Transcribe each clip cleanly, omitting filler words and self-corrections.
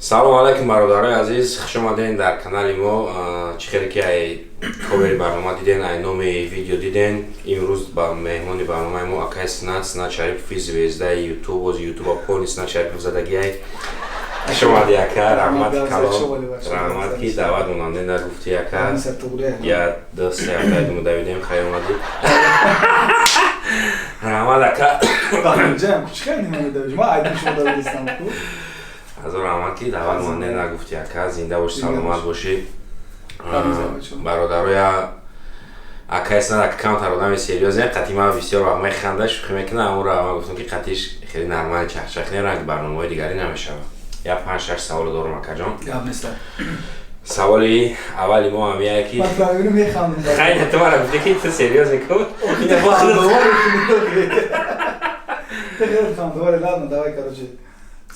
Салому алайкум, бародарои азиз, хуш омадем дар канали мо. Чӣ хеле ки ай ковери барнома диден, ай номи видео диден, имрӯз ба меҳмони барномаи мо акай Синат, Синат Шарипови, звездаи Ютуб, бози Ютуба полный Синат Шарипов задагиай. Хуш омади, ака, раҳмати калон, раҳмат, ки даъват монанде нагуфти, ака. Я 2-3 ҳафта думу давидем, хай омадӣ, раҳмат, ака. Ҳазор раҳмат, ки даъват монанде нагуфти, ака. Зинда бошӣ, саломат бошӣ. Бародароя, акай Синат ака камтар одами серьёзен, қатъи ман бисёр вақт механда, шӯхӣ мекунад. Амура ман гуфтам, ки қатъиш хеле нормали, чахчах не, ранги барномаҳои дигарӣ намешавад. Я панҷ шаш саволо дорам, акаҷон. Саволи аввали мо ҳамияе, ки хайр, ту мара гуфти, ки ту серьёзный ку.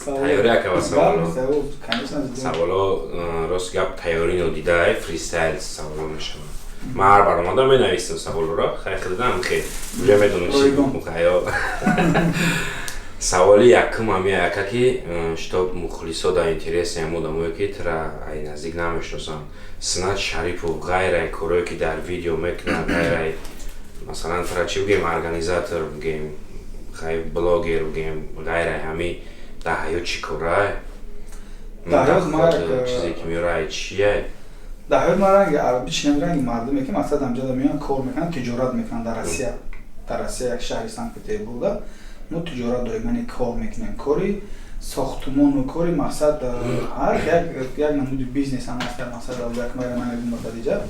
Тайёрӣ, ака, ба саволо? Саволо, рост гап, тайёрӣ нодида, фристайл саволо мешавад. Ман ҳар баромада менависам саволоро, хай, худам хел уже медонам чи хаё. Саволи якум ҳамия, ака, ки чтоб мухлисо да интереси ҳам одамое, ки тура ай наздик намешиносанд, Синат Шарипов ғайрай корое, ки дар видео мекунад, ғайрай, масалан, тура чӣ бигӯем, организатор бигӯем, хай, блогер бигӯем, ғайрай ҳами дар ҳаёт чӣ корай, чизе ки меёрай, чия? Дар ҳаёт ман ранги бичинам, ранги мардуме, ки мақсад ҳамҷода меоянд, кор мекунанд, тиҷорат мекунанд дар Россия. Дар Россия, як шаҳри Санкт Петербургда мо тиҷорат дорем, яъне кор мекунем, кори сохтумону кори, мақсад, ҳар як намуди бизнес ҳам аст. Мақсад, як мара намегум, бадиҷа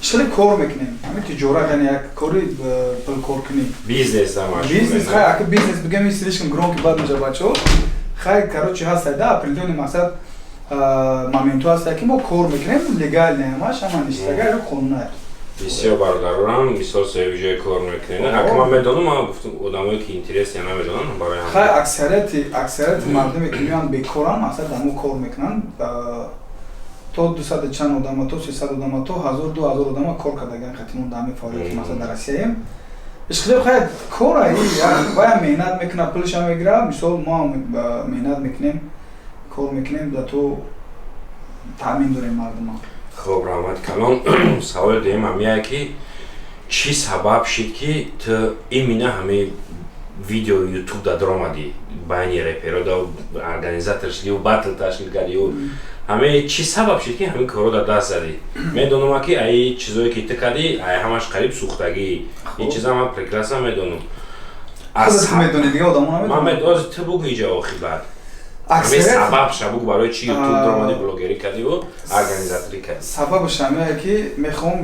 хеле кор мекунем, ҳамин тиҷорат, яъне як кори пулкоркунӣ. Бизнес. Бизнес, хай, ака, бизнес бигем, слишком громкий, бад меша, бачаҳо. Хай, короче, ҳаст да определённый, мақсад, моментҳо ҳаста, ки мо кор мекунем, легально, ҳамаш ҳама ништага қонунае. Бисёр бародарорам, мисол, соҳиби ҷои кор мекунед. Ака, ман медонам, ман гуфтам, одамое, ки интерес я намедонанд, барои Хай, аксарияти мардуме, ки меоянд, бекоранд, мақсад, дар мо кор мекунанд. То дусаду чанд одама, то 300 одама, то 1000, 2000 одама кор кардаган қатимон дар ҳамин фаъолияти, мақсад, дар Россияем. Ишқилиб, хай, кора вая меҳнат мекунад, пулаша мегирад. Мисол, мо ҳам меҳнат мекунем, кор мекунем, да то таъмин дорем мардума. Хоб, раҳмати калон. Саволи дуюм ҳамияе, ки чӣ сабаб шид, ки ту именно ҳамин видео Ютуб да даромадӣ, байни реперо да организатор шудиу батл ташкил кардиу? Ҳаме чӣ сабаб шид, ки ҳамин корро дар даст задӣ? Медонам, ки аи чизое, ки ту кардӣ, ай ҳамаш қариб сӯхтагӣ. Ин чиза ман прекрасно медонам. Ман ту бугӯ иҷа охи баъд ҳамин сабаб ша бугӯ, барои чӣ Ютуб даромадӣ, блогерӣ кардиву организаторӣ кардӣ? Сабабаш ҳамее, ки мехоҳам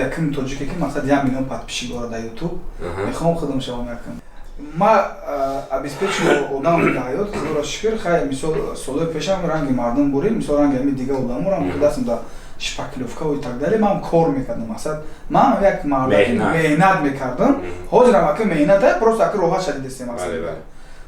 якум тоҷике, ки, мақсад, 1 миллион подписчик дорад дар Ютуб, мехоҳам худам шавам якум. Ма обеспеченный одам дар ҳаёт, худоро шукр. Хай, мисол, солҳои пешам ранги мардум бурем, мисол, ранги ҳамин дига одаморам дастам да шпаклёвка и так далее, ман кор мекардам, мақсад, ман як мардак меҳнат мекардам. Ҳозирам, ака, меҳната, просто, ака, роҳат шадидестем, мақсад.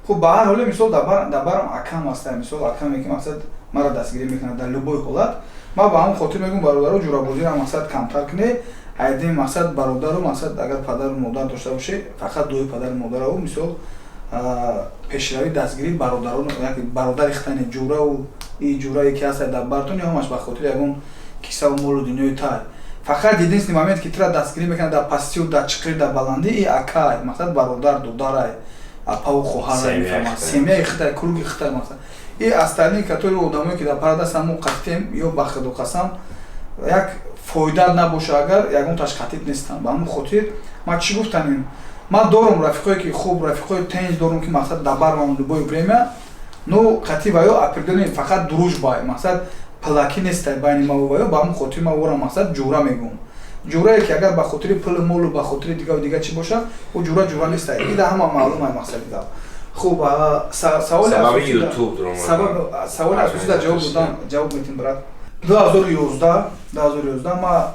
Хуб, ба ҳар ҳоле, мисол, дар барам акам аста, мисол, акаме, ки, мақсад, маро дастгирӣ мекунад дар любой ҳолат. Ман ба ҳамон хотир мегӯм, бародаро, ҷурабозиро, мақсад, камтар кунед. Айдин, мақсад, бародару, мақсад, агар падару модар дошта бошед, фақат дуои падару модараву, мисол, пешравӣ, дастгирии бародарон, бародари хитани, ҷураву и ҷурае, ки ҳаста дар бартон, ё ҳамаш ба хотири ягон кисаву молу дунёи тай. Фақат единственный момент, ки тура дастгирӣ мекунад дар пастию, дар чиқри, дар баландӣ, и акай, мақсад, бародар, додарай, апаву хоҳар, мефаҳмад, семьяи хитай, круги хитай, мақсад. И остальные, которые одамое, ки дар парадастам мо қатитем, ё ба худо қасам, як фоида набоша, агар ягон таш қатит нестам. Ба ҳамон хотир ман чӣ гуфтанем, ман дорум рафиқое, ки хуб, рафиқои тенҷ дорум, ки, мақсад, дар бармам любое время, ну, қатӣ ва ё определённый фақат дружба, мақсад, палакӣ нестай байни маву ва ё. Ба ҳамон хотир ман ворам, мақсад, ҷура мегӯм. Ҷурае, ки агар ба хотири пулу молу, ба хотири дигаву дига чӣ боша, ӯ ҷура ҷура нестай. Ида ҳама маълум ай, мақсади гап. Хуб, саволи асосида ҷавоб додан, ҷавоб метим, брат. 2011, 2011 ма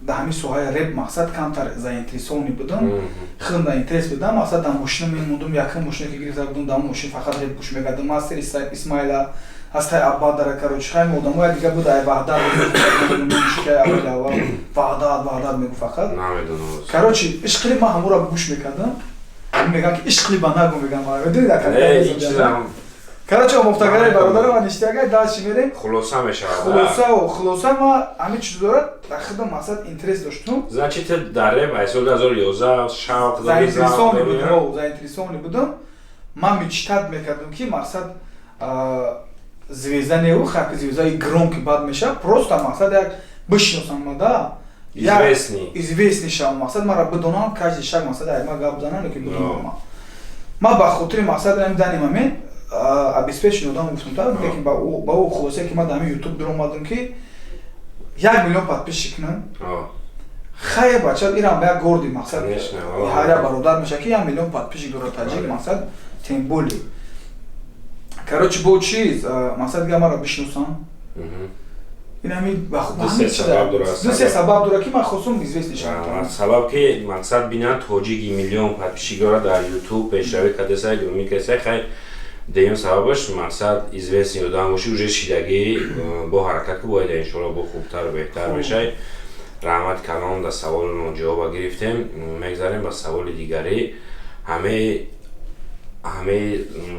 дар ҳамин соҳаи реп, мақсад, камтар заинтересованный будам, худам дар интерес будам. Мақсад, дар мошина мемондум, якум мошина, ки гирифта будам, дар мошин фақат реп гӯш мекардам, Мастер Исмаила, ҳастай, Аббадара, короче, хайм одамоя дига буд, ай Ваҳдат, аввали аввал Ваҳдат, Ваҳдат мегу фақат. Короче, ишқили ман ҳамура гӯш мекардам. Мегам, ки ишқили ба нагу, мегам. Короче, омӯхтагари бародарам ва ништяк ай. Дальше мерем. Хулоса мешавад. Хулосау, хулоса, ма ҳамин чиз дорад, дар худам мақсад интерес доштум. Значит, дар реп ай соли 2011 шавқ. Заинтересованный будум, заинтересованный будум. Ман мечтать мекардам, ки мақсад звезда неу хаки звездаи громкий бад мешавад, просто мақсад як бишиносам мада. Известный. Известный шавам, мақсад мара бидонам, каждый шаг мақсад ай ма гап занам ки бидонам. Ма ба хотири мақсад ами данный момент обеспеченный одам гуфтам та, лекин ба ӯ хулоса, ки ман дар ҳамин Ютуб дуромадам, ки 1 миллион подписчик кунам. Хай, бача, ирам як гордый мақсад, ҳар як бародар мешавад, ки 1 миллион подписчик дорад таҷик, мақсад, тем более. Короче, бо чиз мақсад га маро бишиносам, инами ду се сабаб дорад, ки ман хостум известный шавам. Сабаб ки мақсад бинанд, тоҷиги миллион подписчик дорад дар Ютуб, пешравӣ кардесай, гурми кардесай. Хай, дуюм сабабаш мақсад известный одам бошӣ, уже шидагӣ бо ҳаракат ку бояд, иншоалло, бо хубтару беҳтар мешай. Раҳмат калом, дар саволмо ҷавоба гирифтем. Мегзарем ба саволи дигарӣ. Ҳамаи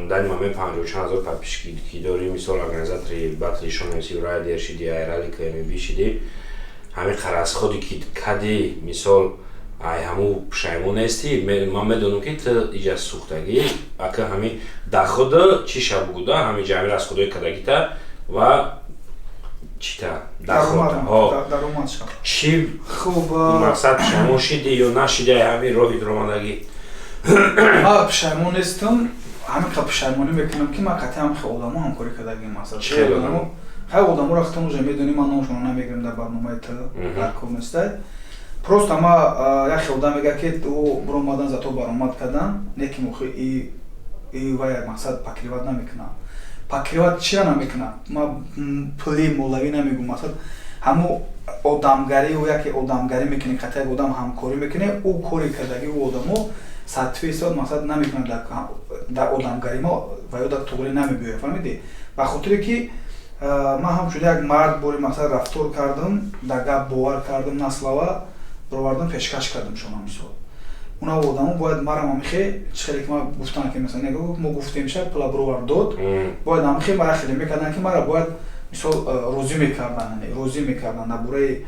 дар момент панҷоҳу чанд ҳазор подписчики дорӣ, мисол, организатори батли Шон МС Райдер шиди, айрали КМБ шиди. Ҳамин қаразходи ки кади, мисол, ай ҳаму пушаймон нестӣ? Ман медонам, ки ту иҷа сӯхтагӣ ака. Ҳами дохода чӣ ша бугуда, ҳами ҷамъи расходҳои кадагита ва чита доход чӣ мақсад, пушаймон шиди ё нашиди ай ҳамин роҳи дуромадагӣ? Ман пушаймон нестам. Ҳамин қа пушаймонӣ мекунам, ки ман қатъи ҳам хел одамо ҳамкорӣ кардагим. Масалан, хай, одаморо хатон уже медонӣ, ман номшонро намегирам дар барномаи ту, дар кор нестай. Просто ма як хел одам мега, ки ӯ биромадан, зато баромад кардан, не ки мохи и вай мақсад покрывать намекунам. Покрывать чира намекунам? Ма пули молавӣ намегӯм, мақсад ҳамо одамгарию яке одамгарӣ мекунӣ, қатъи як одам ҳамкорӣ мекунӣ, ӯ кори кардаги ӯ одамо соответствовать мақсад намекунад дар одамгари мо ва ё дар туғрӣ намебиёяд, фаҳмидӣ? Ба хотире ки ман ҳамчун як мард бори мақсад рафтор кардам, дар гап бовар кардам, на слова баровардам, пешкаш кардам шона. Мисол, уна одамо бояд марам ҳамихе чӣ хеле ки ман гуфтам, ки масалан мо гуфтем, ша пула бировар дод, бояд ҳамихе мара хеле мекардан, ки мара бояд, мисол, розӣ мекардан, розӣ мекардан дар бораи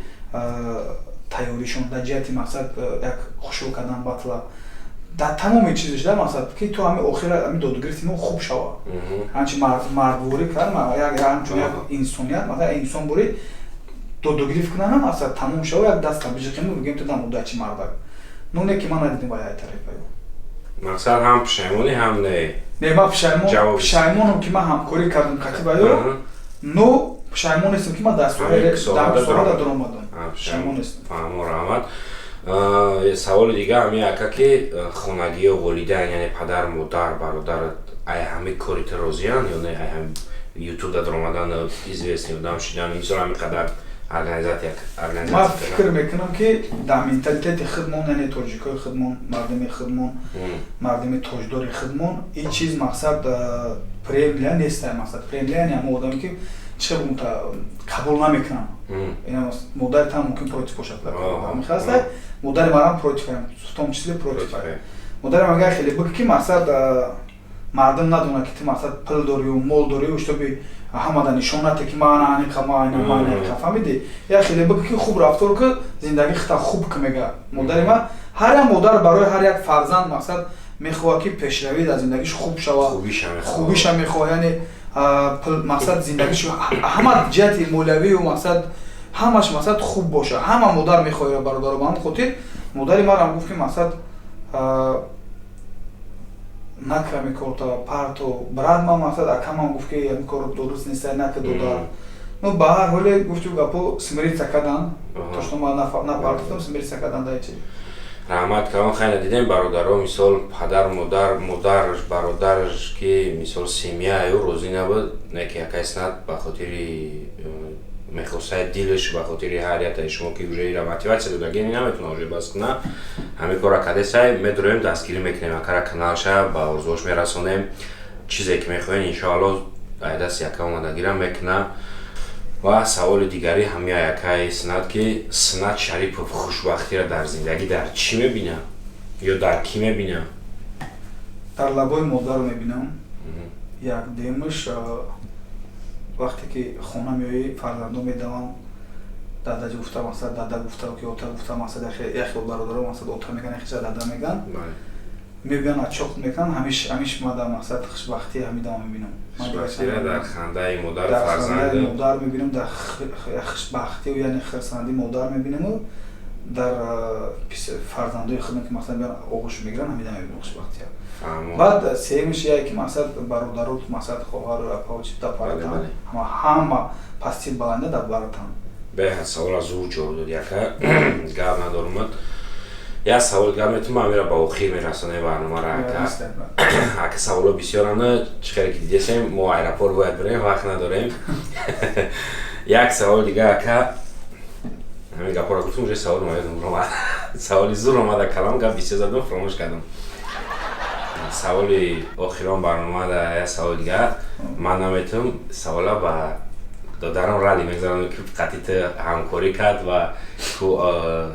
тайёришон, дар ҷиҳати мақсад як хушрӯ кардан батла, дар тамоми чизаш, да мақсад ки ту ҳами охира ҳами додугирифти мо хуб шава. Ҳамчи мардворӣ кард, ҳамчун як инсоният, масалан, инсон борӣ додугирифт кунана, мақсад тамом шава, як даст табиҷиқиму бигем, ту дам удачи, мардак. Ну не, ки ман надидим вай ай тарафа. Мақсад ҳам пушаймонӣ, ҳам не? Не, ман пушаймонам, ки ман ҳамкорӣ кардам қатъи ба ё, но пушаймон нестам, ки ман дар соҳа даромадам, пушаймон нестам. Фаҳмо, раҳмат. Саволи дига ҳамин, ака, ки хонагиё, волидайн, яъне падар, модар, бародар, ай ҳами кори ту розиянд ё не? Ай ҳами Ютуб даромадан, известный одам шидан, мисол, ҳами қадар организатсия? Ман фикр мекунам, ки дар менталитети худмон, яъне тоҷикои худмон, мардуми худмон, мардуми тоҷдори худмон, ин чиз мақсад приемлемо нестай. Мақсад приемлемо, яъне ҳамо одаме, ки чӣ қабул намекунам, модари там мумкин против бошад, хаста модари марам против, в том числе против. Модарам агар хеле биг, ки мақсад мардум надонад, ки ту мақсад пул дорию мол дорию, чтобы ҳамада нишон нате, ки ман аниқа, ман аниқа, фаҳмидӣ? Як хеле биг, ки хуб рафтор ки, зиндагӣ хита хуб ки, мега модари ман. Ҳар як модар барои ҳар як фарзанд мақсад мехоҳад, ки пешравӣ дар зиндагиш хуб шава, хубиша мехоҳад, яъне мақсад зиндагиш ҳама ҷиҳати молиявию мақсад ҳамаш мақсад хуб боша. Ҳама модар мехоҳад, бародаро. Ба ҳамин хотир модари марам гуфт, ки мақсад накра мекорта, парто, брат ман, мақсад акамам гуфт, ки ҳамин кор дуруст нест, нака, додар. Ну, ба ҳар ҳоле гуфту гапо, смириться кардан, то что ман напартофтам, смириться кардан да чи. Раҳмат калон. Хайна, дидем, бародаро, мисол, падар, модар, модараш, бародараш, ки мисол семья ӯ розӣ набуд, не ки якай снат ба хотири мехостаи дилаш, ба хотири ҳар яктаи шумо, ки уже ира мотиватсия додаги, наметавона уже бас куна, ҳамин кора кадесай. Медроем, дастгирӣ мекунем акара, каналша ба орзуош мерасонем. Чизе ки мехоҳем, иншоалло, ай даст яка омадагира мекуна. Ва саволи дигари ҳамин якай Сунат, ки Сунат Шарипов хушбахтиро дар зиндагӣ дар чӣ мебина ё дар кӣ мебина? Дар лабои модар мебинам. Як дуюмаш, вақте ки хона меоӣ, фарзандо медаванд, дадаҷи гуфта, мақсад, дада гуфта ки ота гуфта, мақсад, яхел бародаро, мақсад, ота меган, яхеша дада меган, мебиён, ачоқ мекунанд. Ҳамиш ма дар, мақсад, хушбахтӣ ҳамидама мебинам. Дар хандаи модар. Дар хандаи модар мебинам, дар хушбахтию, яъне хурсандии модар мебинаму дар фарзандои худам, ки, мақсад, биён оғӯш мегиранд, ҳамида мебинам хушбахтия. Баъд сеюмиш яе ки, мақсад, бародарот, мақсад, хоҳару апаву чи дар баратан, ҳама пасти баланда дар баратан. Беҳад савола зур ҷавоб дод, яка, гап надорумад. Як савол гап метум, амира ба охир мерасонем барномаро, ака. Ака, саволо бисёрана, чӣ хеле ки дидесем, мо аэропорт бояд бирем, вақт надорем. Як савол дига, ака. Ҳамин гапҳоро гуфтум, уже савол омад, омад, саволи зур омада калам, гап бисёр задам, фаромӯш кардам. Саволи охирон барномада як савол дига ман наметум, савола ба додарам Рали мегзаронам, ки қатъи ҳамкорӣ кард ва ку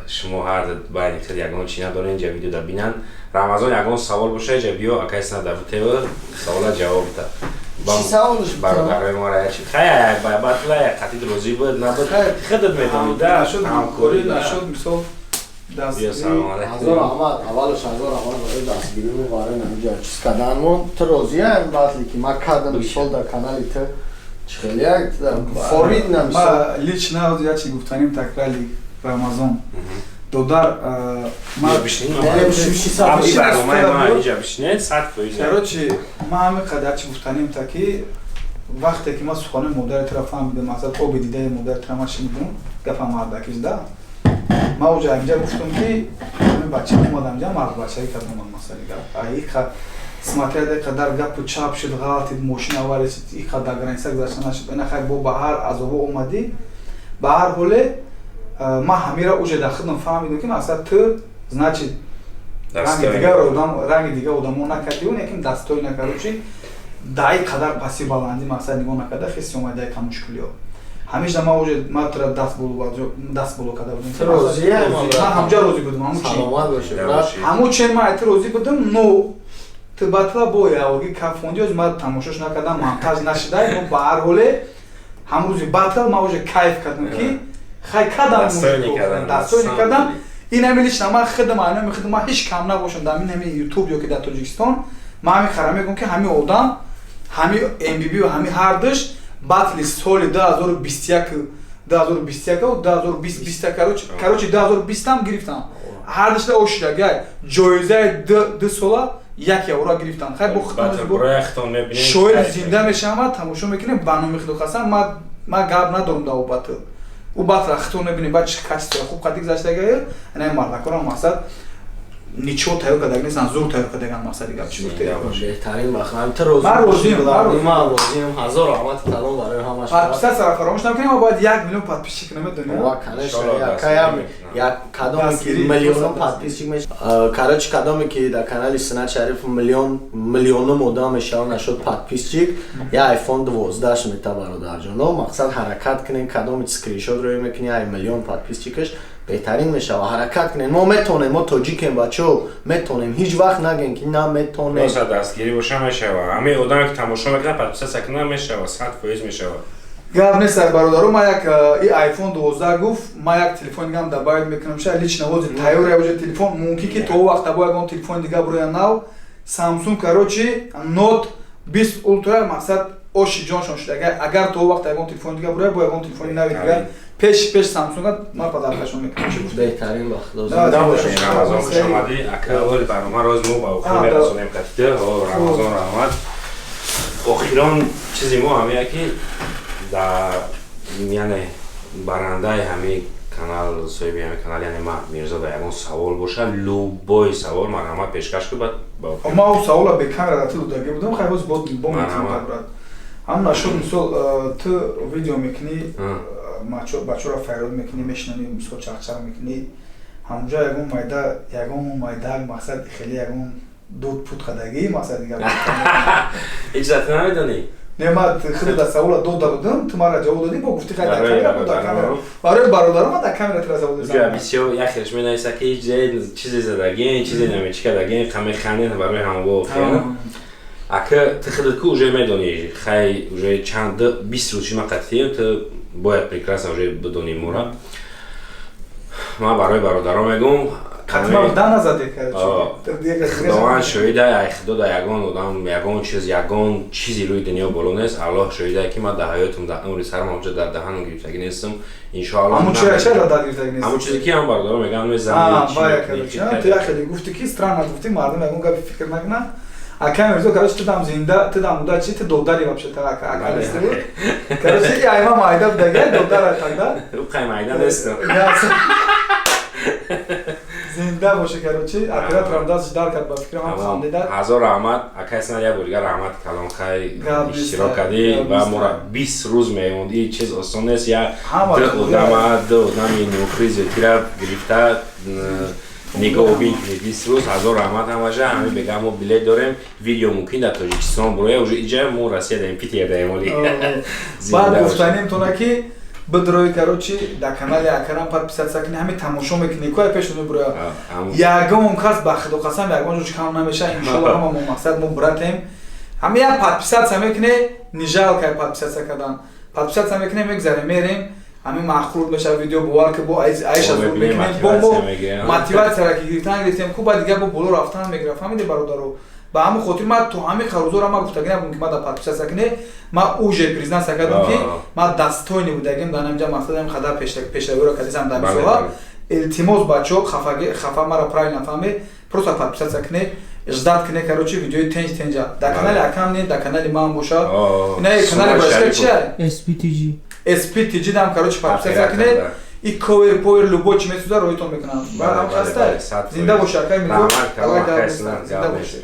шумо ҳар байни худ ягон чи надорен, ҷа видео да бинанд. Рамазон, ягон савол боша, ҷа биё, акай Сина бутева, савола ҷавоб бита. Бародарои мора чи хай батла қатъи розӣ буд, набуд, худат медонӣ да. Ҳамкорӣ нашуд, мисол. Ҳазор раҳмат, аввалаш ҳазор раҳмат барои дастгириму, барои намиҷа чиз карданмон. Ту розиям батли ки ман кардам, мисол, дар канали ту чихелияк форид на мисол? Лично я чи гуфтаним, такрали Рамазон додар. Короче, ман ҳамин қадар чи гуфтаним, та ки вақте ки ман суханои модари тура фаҳмидам, мақсад, оби дидаи модари тура ман шунидам, гапам мардакиш да, ман уҷа инҷа гуфтам, ки бача омадам инҷа, мардбачагӣ кардам. Масали гап, иқа смотря қадар гапу чап шуд, ғалтид, мошина авария шуд, иқа дар граница гузашта нашуд, ина хай, бо ба ҳар азобо омадӣ. Ба ҳар ҳоле ман ҳамира уже дар худам фаҳмидам, ки мақсад, ту, значит, ранги дигар одам, ранги дигар одамо накардиу, неким дастой накарду, чи даи қадар паси баландӣ, мақсад, нигоҳ накарда хеси омади, даи қа мушкилиҳо. Ҳамеша ман уже ман тура даст боло карда будам. Ман ҳамҷа розӣ будам. Ҳамун чен ман айти розӣ будам, но ту батла бо явоги кафонди, оз ман тамошош накардам, монтаж нашидай, но ба ҳар ҳоле ҳамун рӯзи батл ман уже кайф кардам, ки хай кардам, дастони кардам. Ин ҳами лично ман худам, айноми худам, ман ҳеҷ кам набошам дар ин ҳами Ютуб ё ки дар Тоҷикистон. Ман ҳами хара мегӯям, ки ҳами одам, ҳами МББ ва ҳами ҳардуш батли соли 2021, 2021, 2020, короче, 2020 гирифтам, ҳардушда ошидагай ҷоизаи 2 сола як явра гирифтам. Хай, бо шоир зинда мешавам, тамошо мекунем. Ба номи худо қасам, ман гап надорам дар о батл. Ӯ батла хитон мебинем, баъд чи качество хуб қадди гузаштагай. Ана мардакорам, мақсад, ничего тайёр кардаг нестан, зур тайёр кардаган. Мақсади гап чӣ гуфте? Беҳтарин бахнам, ту розӣ? Ман розием. Ман розием, ҳазор раҳмати калон барои ҳамаш. Подписаться фаромӯш накунем, ма бояд 1 миллион подписчик кунем, медонӣ? Ва, конечно, як кадоме ки миллионом подписчик меш, короче, кадоме ки дар канали Синат Шариф миллион, миллионум одам мешава, нашуд подписчик, я iPhone 12 мета, бародарҷоно. Мақсад, ҳаракат кунем, кадоме скриншот рӯй мекунӣ, ай миллион подписчикаш беҳтарин мешава. Ҳаракат кунем, мо метонем, мо тоҷикем, бачо, метонем. Ҳеҷ вақт нагем, ки наметонем. Роса дастгирӣ боша, мешава. Ҳамин одаме ки тамошо мекунад, подписаться кунад, мешава, 100% мешава. Гап нест, бародаро. Ма як и iPhone 12 гуфт, ма як телефон дигам добавить мекунам ша. Лично ҳозир тайёр уже телефон, мумкин ки то вақта бо ягон телефони дига буроя нав, Samsung, короче, Note 20 Ultra, мақсад, оши ҷоншон шуд. Агар то вақта ягон телефони дига буроя, бо ягон телефони нави дигар пеш Samsung ман подаркашон мекунам. Чӣ гуфт? Беҳтарин вақт. Рамазон, хуш омадӣ, ака. Оли барнома роз мо ба охир мерасонем катида. Рамазон, раҳмат. Охирон чизи мо ҳамия ки дар, яъне, барандаи ҳамин канал, соҳиби ҳамин канал, яъне ман, Мирзо, да ягон савол боша, любой савол, марҳамат, пешкаш кун. Ма ӯ савола бе камера дар ту додагӣ будам. Хай, ҳоз бо метавонам, брат. Ҳам нашуд, мисол, ту видео мекунӣ, бачаро файрод мекунӣ, мешинонӣ, мисол, чақчақ мекунӣ, ҳамунҷо ягон майда, ягон майда, мақсад, хеле ягон дуд пуд кардагӣ, мақсад, дигар. Ҳеҷ зат намедонӣ? Не, ман худ дар савола дода будам, ту мара ҷавоб додӣ, бо гуфтӣ, хай, дар камера буд, дар камера барои бародарам ман дар камера тура савол додам. Бисёр як хелш менависа, ки ҳеҷ чизе задагин, чизе намечи кардагин, қаме ханден барои ҳамво. Ака, ту худат ку уже медонӣ, хай, уже чанд 20 рӯз шима қатием, ту бояд прекрасно уже бидонӣ мора. Ман барои бародарон мегӯм. Худованд шоҳида, ай худо да ягон одам, ягон чиз, ягон чизи рӯи дунё боло нест. Аллоҳ шоҳида, ки ман дар ҳаётам, дар умри сарам ҳамҷа дар даҳанам гирифтагӣ нестам, иншоаллоҳ. Ҳамун чизе ки ҳам бародарон мегӯянд, мезанам. Ту як хеле гуфтӣ, ки странно гуфтӣ, мардум ягон гапи фикр накунад. Ака Мирзо, короче, ту дам зинда, ту дам буда чи, ту додари вообще-то, ака, ака нести буд. Короче, и айма майда будага, додара тогда. Қай майда нестам. Зинда боше, короче, операторам даст дар кард, ба фикрам ҳам хандида. Ҳазор раҳмат, акай Синат, як бор дигар раҳмат калон, хай, иштирок кардӣ ва мора 20 рӯз мемонд. Ин чиз осон нест, я ду одама, ду одами нукри зиёдтира гирифта нигоҳубин кунед 20 рӯз. Ҳазор раҳмат ҳамаша. Ҳамин бега мо билет дорем, видео мумкин дар Тоҷикистон буроя, уже иҷа мо Россия даем, Питер даем оли. Баъд гуфтанем тона, ки бидрои, короче, дар канали акарам подписаться кунӣ, ҳами тамошо мекунӣ, кӯя пеш мебуроя. Ягон кас, ба худо қасам, ягон ҷош кам намеша, иншолло. Ҳама мо мақсад, мо братем. Ҳами як подписаться мекунӣ, не жалко подписаться кардан. Подписаться мекунем, мегзарем, мерем, ҳамин маъқул мешава видео, бовар ки бо аиша зур мекунем, бо мо мотиватсияра ки гирифтан гирифтем ку, баъд дигар бо боло рафтан мегирад, фаҳмиди, бародаро? Ба ҳамин хотир ман то ҳамин харузора ман гуфтагӣ набудам, ки ман да подписаться кунӣ. Ман уже признаться кардам, ки ман достойный будагим дар ҳаминҷа, мақсадам қадар пешравиро кардисам дар мисола. Илтимос, бачаҳо, хафаги хафа маро правильно фаҳмед, просто подписаться кунед, ждать кунед, короче, видеои тенҷ тенҷа дар канали акам не, дар канали ман бошад. Ина канали башка чия? SPTG. SPTG дам, короче, подписаться кунед. И ковер повер, любой чи месӯза, роитон мекунам. Баъд ҳам хаста. Зинда боша, акай Мирзо. Зинда боша.